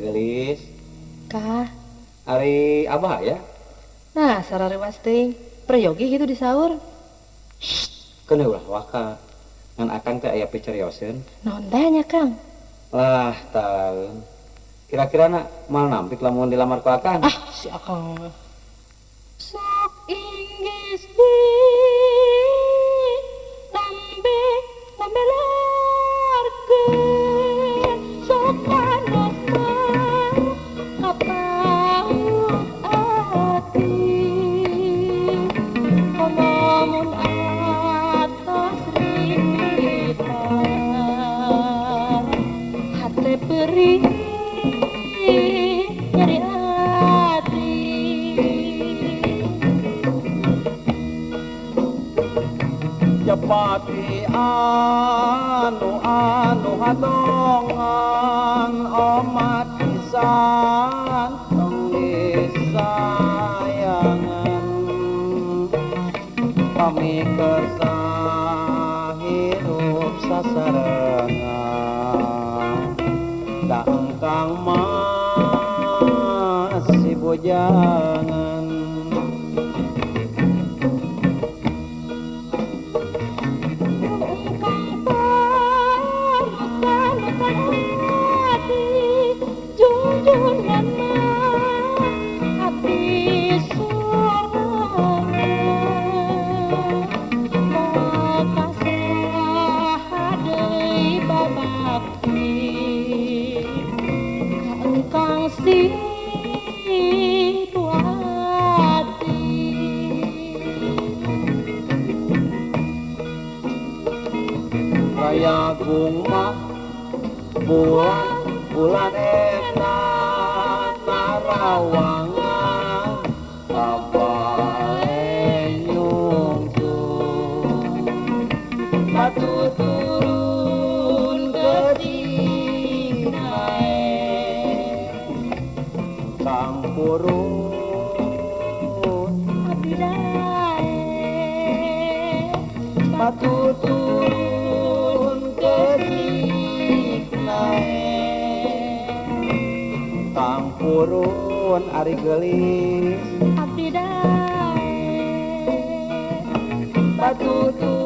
Geulis. Kah? Ari abah ya? Nah, sarariwas teuing. Peryogi gitu disaur. Keun ulah waka. Ngan akang teh aya picarioseun. Naon teh nya, Kang? Lah, taeun. Kira-kira na moal nampik lamun dilamar ku akang. Ah, si akang. Sok inggis di lambe lambe larkeun sok panas mah kapaut ati komo mun atos ringitan hate perih nyeri ati. Japati anu anu hatongan omat pisan tong disayangan pami kersa hirup sasarengan da engkang masih bujangan. Raya guma bulan bulan eta narawangan abale nyungsun batu turun ke sinae kang purun abdi dae batu turun kang purun ari geulis abdi dae batu.